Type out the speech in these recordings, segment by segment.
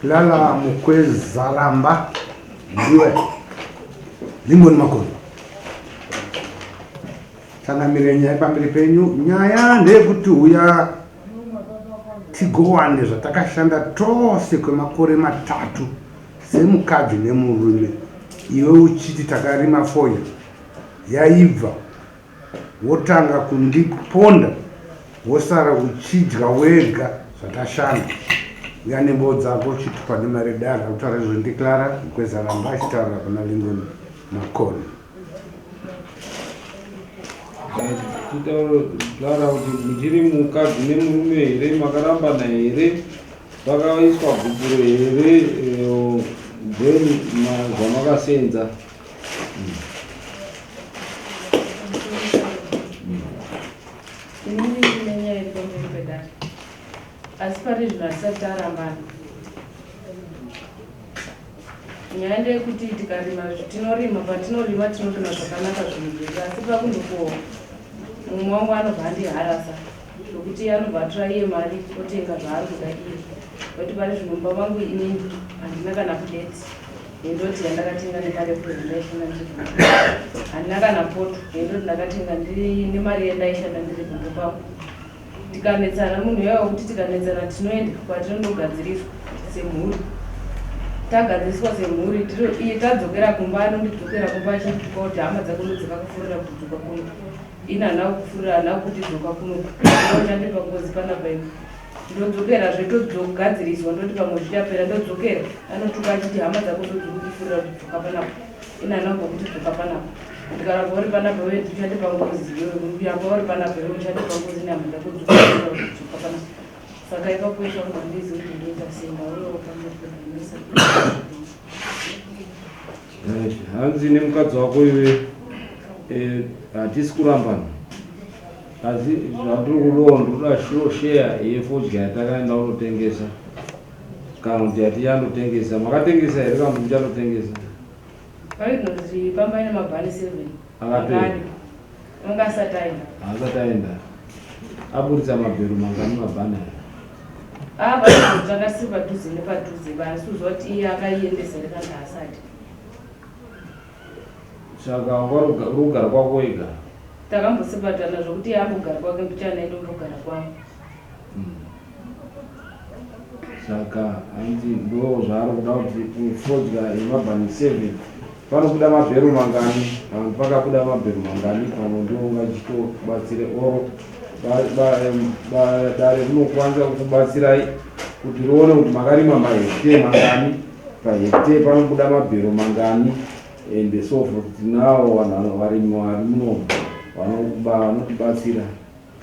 Lala Mukwezaramba ndiwe Lingoni Makoni. Tsangamire nyaya pamberi penyu. Nyaya ndeyekuti uya tigowane zvatakashanda tose kwemakore matatu semukadzi nemurume, iwe uchiti takarima foya yaibva wotanga kundiponda wosara uchidya wega zvatashanda uya nemboo dzako uchitupa nemari dare akutaura izvo ndiclara kwezaramba achitaura kuna Lingon Makoni. Titaura kuti muchiri mukadzi nemurume here makarambana here pakaiswa gupuro here eh, then zvamakasenza Inini ndine nyaya iri pamberi pedare asi pari zvino hatisati tarambana. Nyaya ndeyekuti tikarima tinorima patinorima tinorima zvakanaka zvinhu zvedu asi pakundokohwa mumwe wangu anobva andiharasa zvokuti iye anobva atora iye mari otenga zvaari kuda iye nokuti pari zvino mumba mangu inini handina kana plate yendoti yandakatenga nemari yekuti ndaishanda ndiri handina kana poto yendoti ndakatenga nemari yendaishanda ndiri kumba kwangu tikanetsana munhu yaiwa kuti tikanetsana tinoenda kwatinondogadziriswa semhuri tagadziriswa semhuri iye tadzokera kumba anondidzokera kumba achindituka kuti hama dzako ndodzakakufurira kuti dzoka kuno ini handina kukufurira handina kuti dzoka kuno uchandipa ngozi panapa iwe ndodzokera zve togadziriswa ndoti pamwe zvichapera ndodzokera anotuka achiti hama dzako ndodzikukufurira kuti dzoka panapa ini handina kumbokuti dzoka panapa ndikaramba uri panapa iwe uchandipa ngozi iwe uyamba uri panapa iwe uchandipa ngozi nehama dzako dzikufurira kuti dzoka panapa saka ipapo isvangu handizi kuti ndoita sei ndauyawo pamberi pedamisa. Hanzi nemukadzi wako iwe eh, hatisi kurambana asi zvandiri kudawo ndinoda sure share yefodya yatakaenda kunotengesa kana kuti yatichandotengesa makatengesa here kana kuti muchandotengesa Painonzi pamba ine mabhani 7 Akapera. Anga asati aenda. Asati aenda. Aburitsa mabhero mangani mabhani aya? Ah, painonzi takasiri padhuze nepadhuze basi uziva kuti iye akaiendesa here kana asati. Saka wanga uri kugara kwako wega? Takambosebatana zvokuti iye ambogara kwake mbichana ini ndombogara kwangu. Saka hanzi ndo zvaari kuda kuti fodya yemabhani 7 panobuda mabhero mangani kana kuti pakabuda mabhero mangani pamwe ndo ungachitobatsire oro dare rinokwanisa kukubatsirai kuti rione kuti makarima mahekitee mangani pahekitee panobuda mabhero mangani and so forth tinawo vanhu varimi vari muno vanotibatsira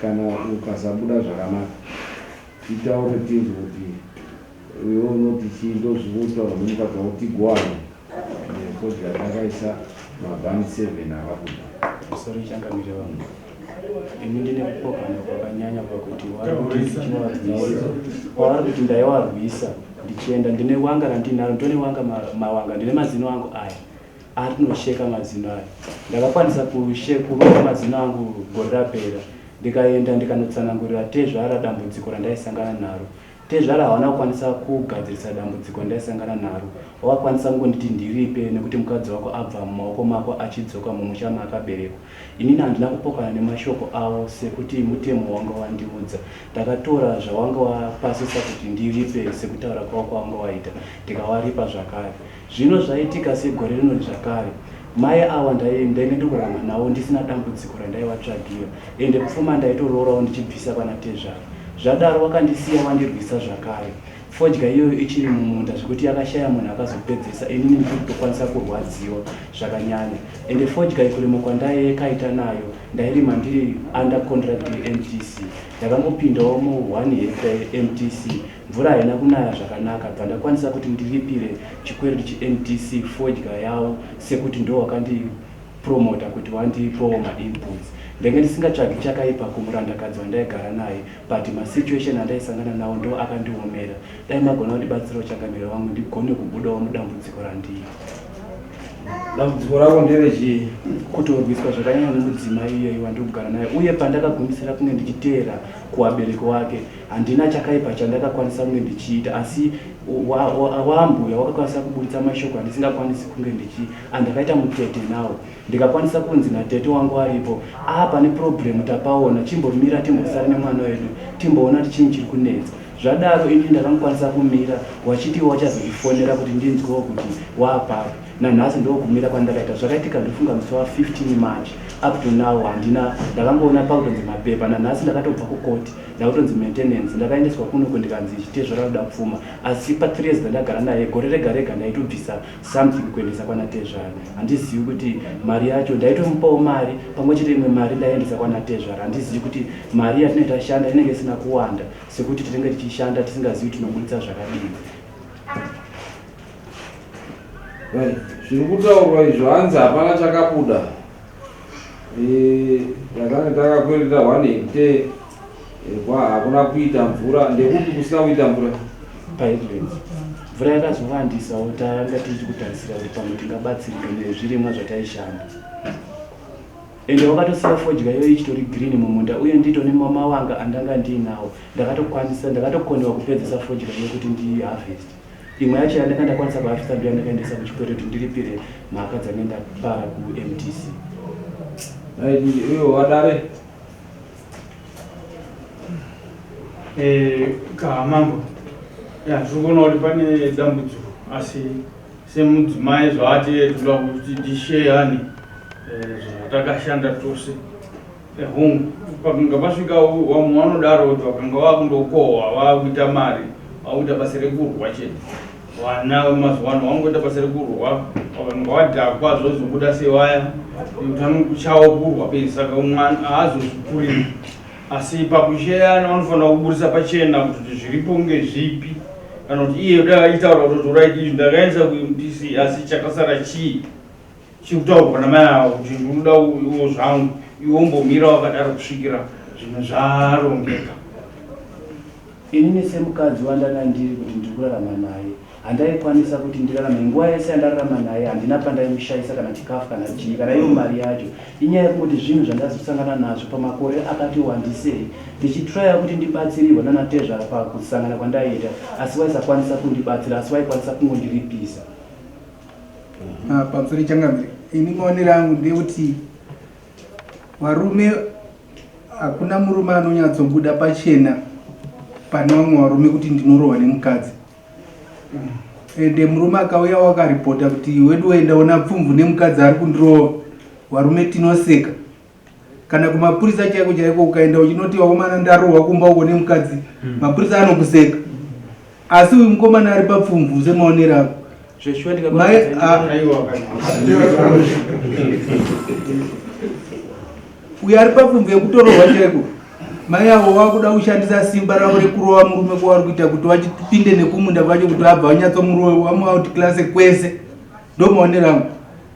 Kana ukasabuda zvakanaka titaure tinzwe kuti iwe unoti chii ndozvinotaurwa nemukadzi wako tigwane nefodya takaisa mabhani 7 akabuda. Sorry changamire vangu. Ini ndine kupokana kwakanyanya pakuti wari kuti ndichiwarwisa. Kwavari kuti ndaiwarwisa ndichienda ndine wanga randinaro ndone wanga mawanga ndine mazino angu aya. Arinosheka mazino ayo. Ndakakwanisa kurova mazino angu gore rapera ndikaenda ndikanotsanangurira tezvara dambudziko randaisangana naro. Tezvara havana kukwanisa kugadzirisa dambudziko randaisangana naro. Vakakwanisa kungonditi ndiripe nekuti mukadzi wako abva mumaoko mako achidzoka mumusha maakaberekwa. Inini handina kupokana nemashoko avo sekuti mutemo wanga wandiudza. Ndakatora zvawanga wapasisa kuti ndiripe sekutaura kwavo kwawanga waita ndikawaripa zvakare. Zvino zvaitika segore rino zvakare, mai awa ndainge ndikurarama navo ndisina dambudziko randaivatsvagira ende pfuma ndaitoroorawo ndichibvisa kwana tezvara. Zvadaro wakandisiya wandirwisa zvakare. Fodya iyoyo ichiri mumunda zvekuti yakashaya munhu akazopedzesa inini ndiri kutokwanisa kurwadziwa zvakanyanya. Ende fodya iyi kurima kwandaiekaita nayo ndairima ndiri under contract yeMTC. Ndakangopindawo mu one hectare yeMTC Mvura haina kunaya zvakanaka bva ndakwanisa kuti ndiripire chikwereti cheMTC fodya yavo sekuti ndo wakandipromota kuti wandipawo mainputs. Ndenge ndisingatsvagi chakaipa kumurandakadzi wandaigara naye but masituation andaisangana nawo ndo akandiomera. Dai magona kundibatsirawo changamire wangu ndigone kubudawo mudambudziko randiri. Dambudziko rako nderechii? Kutorwiswa zvakanyanya nemudzimai iyeyu wandiri kugara naye uye pandakagumisira kunge ndichiteera kuvabereki wake handina chakaipa chandakakwanisa kunge ndichiita asi waambuya wakakwanisa kuburitsa mashoko andisingakwanisi kunge ndichi andakaita mutete nawo ndikakwanisa kunzi natete wangu aripo a pane problem tapaona chimbomira timbosara nemwana wedu timboona kuti chinyi chiri kunetsa Zvadaro ini ndakangokwanisa kumira wachiti wachazondifonera kuti ndinzwewo kuti waapapi. Nanhasi ndokumira kwandakaita. Zvakaitika ndofunga musi wa 15 March up to now handina ndakangoona pakutonzi mapepa nanhasi ndakatobva kucourt ndakutonzi maintenance ndakaendeswa kunoku ndikanzi chitezvara roda pfuma asi pa 3 years dzandagara naye gore rega rega ndaitobvisa something kuendesa kwana tezvara handizivi kuti mari yacho ndaitomupawo mari pamwe chete imwe mari ndaiendesa kwana tezvara handizivi kuti mari yatinenge tashanda inenge isina kuwanda sekuti tinenge tichishanda tisingazivi tinoburitsa zvakadini. Right. Zviri kutaurwa izvo hanzi hapana chakabuda. Eh, takanga takakwereta 1 hectare eh, kwa hakuna kuita mvura ndekupi kusina kuita mvura? Paheadlands. Mvura yakazowandisawo tanga tichi kutarisira kuti pamwe tingabatsirike nezvirimwa zvataishanda. Ende wakatosiya fodya iyoyo ichitori green mumunda uye ndito nemamawanga andanga ndiinawo ndakatokwanisa ndakatokoniwa kupedzesa fodya iyoyo kuti ndiharvest. Imwe yacho yandanga ndakwanisa kuharvesta ndiyo yandakaendesa kuchikwereti kuti ndiripire mhaka dzange ndapara kuMTC. Right, iwe wadare. Eh, kamambo. Ya, zviri kuona kuti pane dambudziko asi Semudzimai zvaati toda kuti tisheyane eh, zvatakashanda tose eh, hongu pakanga pasvika vamwe vanodaro kuti vakanga vakundokohwa vakuita mari vakuita basa rekurwa chete vana vemazuva ano vangoita basa rekurwa vakanga vadhakwa zvozobuda sevaya nekuti anokuchawo kurwa bedzi saka mwana haazozvikuriri asi pakusheyana vanofanira kuburitsa pachena kuti zviripo ngezvipi kana kuti iye dai aitaura kuti orit izvi ndakaendesa kumdc asi chakasara chii chikutaurwa namai avo kuti ndinoda iwo zvangu iwe umbomira wakadaro kusvikira zvinhu zvarongeka inini semukadzi wandanga ndiri kuti ndiri kurarama naye Handaikwanisa kuti ndirarame nguva yese yandararama naye handina pandaimushaisa kana chikafu kana chii kana iyo mari yacho. Inyaya yekungoti zvinhu zvandazosangana nazvo pamakore akati wandisei ndichitraya kuti ndibatsirirwe nana tezvara pakusangana kwandaiita asi vaisakwanisa kundibatsira asi vaikwanisa kungondiripisa. Ah, pamusoro changamire ini maonero angu ndeyekuti varume hakuna murume anonyatsobuda pachena pane vamwe varume kuti ndinorohwa nemukadzi ende murume akauya wakaripota kuti wedu ndaona pfumvu nemukadzi ari kundirova varume tinoseka kana kumapurisa chaiko chaiko ukaenda uchinoti vakomana ndarohwa kumba uko nemukadzi hmm. mapurisa anokuseka asi uyu mukomana ari papfumvu semaonero ako Uyo ari pafumvu yekutorohwa chaiko. Mai avo vakuda kushandisa simba ravo rekurova murume kwavari kuita kuti vachipinde nekumunda kwacho kuti vabva vanyatsomurova vamuout class kwese. Ndomaonero angu.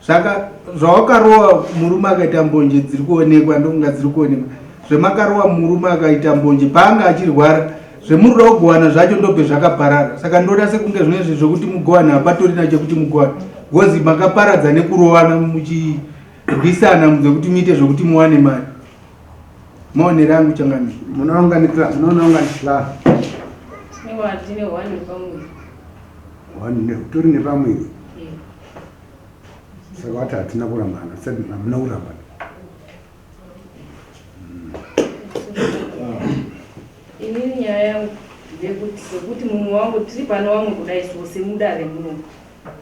Zvaka zvawakarova murume akaita mbonje dziri kuonekwa ndokunga dziri kuonekwa. Zvemakarova murume akaita mbonje paanga achirwara zvemuri kuda kugowana zvacho ndobve zvakaparara. Saka ndoda sekunge zvinezvi zvekuti mugowane hapatorina chekuti mugowane. Ngozi makaparadza nekurovana muchi Rwisana zvekuti muite zvekuti muwane mari. Maonero angu changamire. Munoonga ni class, munoonga ni class. Tine one nepamwiri. One ne utori nepamwiri. Saka wati hatina kurambana, sati hamuna kurambana. Inini nyaya yangu ndeyekuti sekuti mumwe wangu tiri pano wamwe kudai so semudare muno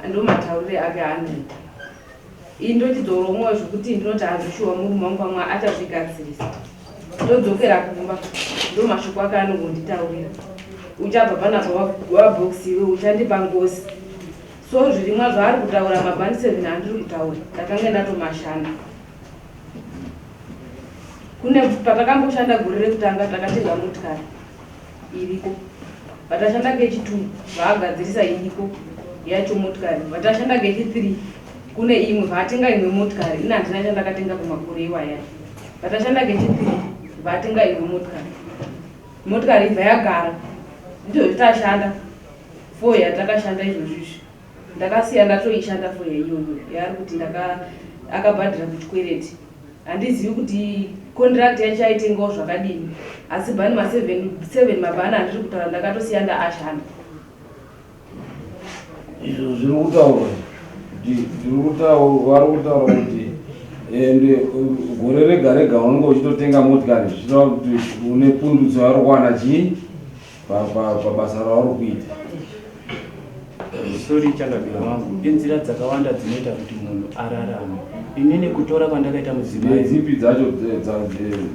ndomataurire ake anoita Ini ndochidzoro mwoyo zvekuti ndinoti hazvishuwa murume wangu pamwe achazvigadzirisa. Ndodzokera kumba ndomashoko ake anongonditaurira. Uchabva panapa wabox iwe uchandipa ngozi. So zvirimwa zvaari kutaura mabhandi 7 andiri kutaura ndakange ndatomashanda. Kune patakamboshanda gore rekutanga takatenga motikari iriko vatashanda kechi2 vaagadzirisa iriko yacho motikari vatashanda kechi3 kune imwe vaatenga imwe motikari ini handina chandakatenga pamakore iwaya vatashanda kechi3 vaatenga imwe motikari motikari ibva yagara ndizvo zvitashanda fo yatakashanda izvozvo izvi. Ndakasiya ndatoishanda for iyoyo yaari kuti ndaka akabhadhira kuchikwereti. Handizivi kuti contract yacho aitengawo zvakadini asi bhani ma 7 mabhani andiri kutaura ndakatosiya ndaashanda. Izvo zviri kutaurwa kuti zviri kutaurwa vari kutaura kuti ende gore rega rega unenge uchitotenga motikari zvichireva kuti une pundutso yauri kuwana chii pabasa rauri kuita. Sorry changamire wangu, inzira dzakawanda dzinoita kuti munhu ararame. Inini kutora kwandakaita mudzimai. Ndedzipi dzacho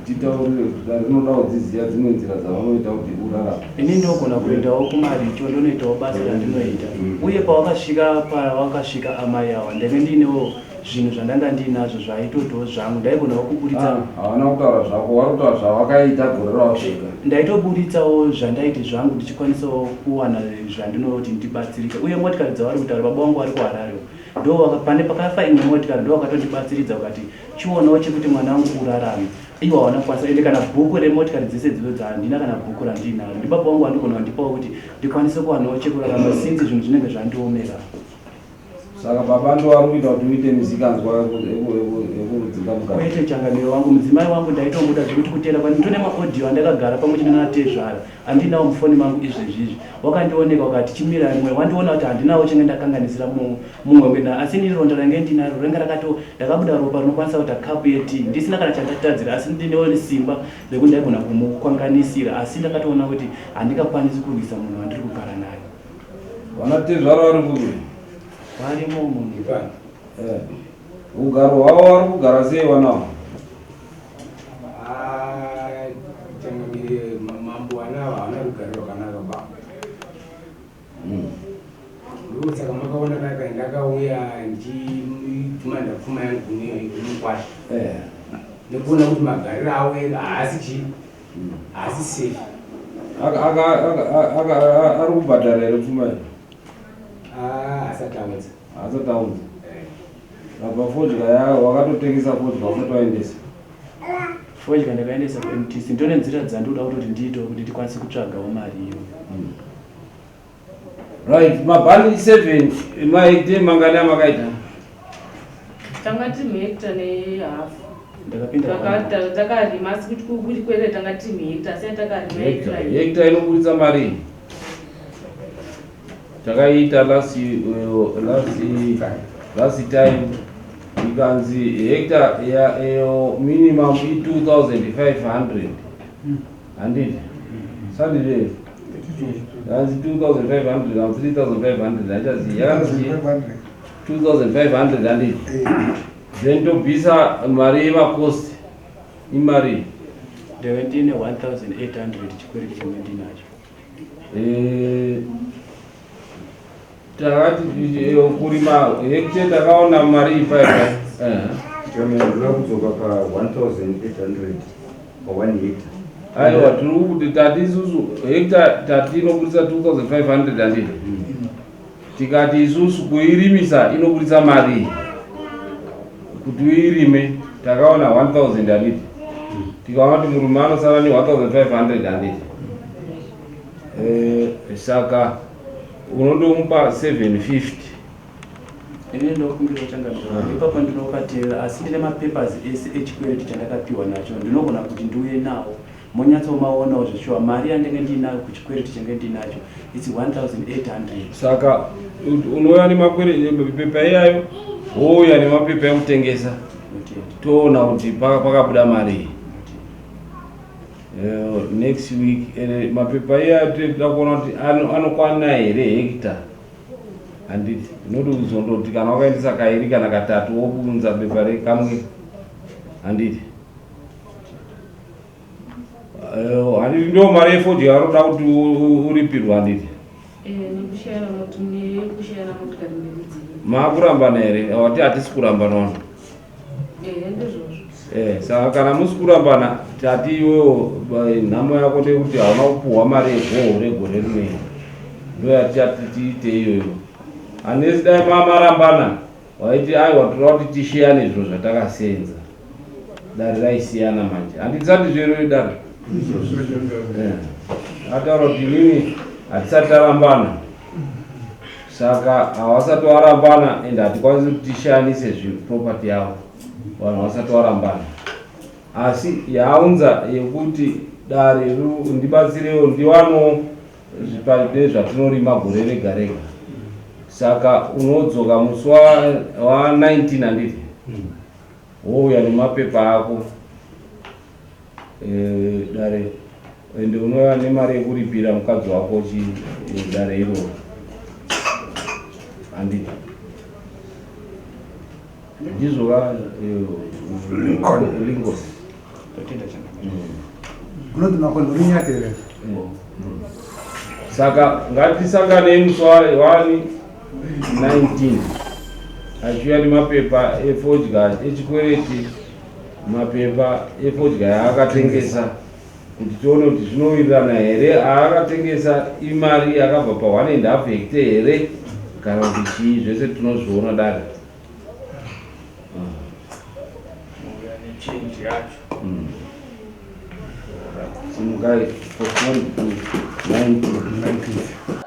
titaurire kuti dare rinoda kudziziva dzimwe nzira dzavanoita kuti urarame. Ini ndogona kuendawo kumaricho ndonoitawo basa randinoita. Uye pawakasvika pawakasvika amai awa ndenge ndiinewo zvinhu zvandanga ndiinazvo zvaitotiwo zvangu ndaigonawo kuburitsa. Ah, havana kutaura zvako, vari kutaura zvawakaita gore rawasvika. Ndaitoburitsawo zvandaiti zvangu ndichikwanisawo kuwana zvandinoti ndibatsirike. Uye motikari dzavari kutaura baba vangu vari kuHarare uko. Ndo pane pakafa imwe motikari ndo vakatondibatsiridza vakati chionawo chekuti mwana wangu urarame. Ivo havana kukwanisa ende kana bhuku remotikari dzese idzodzo handina kana bhuku randiinaro. Ndibaba vangu vanogona kundipawo kuti ndikwanise kuwanawo chekurarama since zvinhu zvinenge zvandiomera. Saka baba ndo vari kuita kuti uite misikanzwa yekudzinga mukadzi. Kwete changamire wangu, mudzimai wangu ndaitomuda zvekuti kuteera kwani nditone maaudio andakagara pamwe chete nanatezvara andinawo mufoni mangu izvezvi izvi. Wakandioneka ukati chimira mwe wandiona kuti handinawo chinge ndakanganisira mumwe wena asi ini ronda range ndinaro ranga rakato ndakabuda ropa rinokwanisa kuita cup yetii ndisina kana chandatadzira asi ndinewo simba rekuti ndaigona kumukwanganisira asi ndakatoona kuti handingakwanisi kurwisa munhu wandiri kugara naye. Vana tezvara vari kupi? Varimo munhu. Eh. Ugaro hwavo vari kugara sei vana ava? Ah, changamire mambo vana ava havana rugare rwakanaka ba. Ndosaka makaona paya paya ndakauya ndichidhumanda pfuma yangu kune kumukwasha. Eh. Nekuona kuti magariro avo haasi chii haasi safe. Ari kubhadhara here pfuma iyi? Ah, asati aunza. Asati aunza. Apa fodya wakatotengesa fodya usati waendesa. Fodya ndakaendesa kuMTC ndone nzira dzandinoda kutoti ndiitewo kuti ndikwanise kutsvagawo mari iyo. Right, mabhani 7 mahekita mangani amakaita? Tanga tiri muhekita nehafu. Ndakapinda Takarima asi kuti kuti kwete tanga tiri muhekita asi takarima hekita. Hekita inoburitsa mari. Takaita last last last time ikanzi hekita ya minimum i 2500. Handiti? Sandizvo. Yakanzi 2500 kana 3500 handichazivi. Yakanzi 2500 handiti? Then tobvisa mari yemakosti imari. Ndave ndine 1800 chikwereti change ndinacho. Takati kurima hekite takaona mari ipa ipa. Ndinoda kudzoka pa 1800 pa 1 hectare. Aiwa tiri kuti tati isusu hekita tati inoburitsa 2500 handiti? Tikati isusu kuirimisa inoburitsa mari kuti uirime takaona 1000 handiti? Tikaona kuti murume anosara ne 1500 handiti? Saka unondomupa 750. Ini ndinokumbira changamire wangu ipapo ndinopateerera asi ndine mapapers ese echikwereti chandakapiwa nacho ndinogona kuti ndiuye nawo monyatsomaonawo zveshuwa mari yandenge ndiinayo kuchikwereti change ndinacho its 1800. Saka unouya nemapepa iyayo wouya nemapepa ekutengesa toona kuti pakabuda mari. Next week mapepa iyayo toda kuona kuti anokwana here hekita. Handiti unoti uzondoti kana wakaendesa kairi kana katatu wounza bepa rekamwe. Handiti handiti ndo mari yefodya yaroda kuti uripirwe handiti? Nekushayana motikari mbiri dziri. Maakurambana here? Wati hatisi kurambana wano. Ndizvozvo. Saka kana musi kurambana tati iwewo nhamo yako ndeyekuti hauna kupuhwa mari yegoho regore rineri. Ndo yatichati tiite iyoyo. Hanesi dai mamarambana waiti aiwa toda kuti tisheyane zviro zvatakasenza. Dare raisiyana manje. Handisati zvero dare. Ataura kuti inini hatisati tarambana. Saka havasati varambana and hatikwanisi kuti tishayanise zveproperty yavo vanhu vasati varambana. Asi yaunza yekuti dare ndibatsirewo ndiwanewo zvipande zvatinorima gore rega rega. Saka unodzoka musi wa 19 handiti? Wouya nemapepa ako dare ende unouya nemari yekuripira mukadzi wako chi dare iroro handiti? Ndizvo ka Lincoln. Lincoln. Totenda changamire. Unoti makondo rinyati here? Saka ngatisanganei musi wani 19 achiuya nemapepa efodya echikwereti, mapepa efodya yaakatengesa kuti tione kuti zvinowirirana here, aakatengesa imari yakabva pa 1 and half hectare here kana kuti chii, zvese tinozviona dare. Mouya nechange yacho. Simukai, postpone to 19. 19.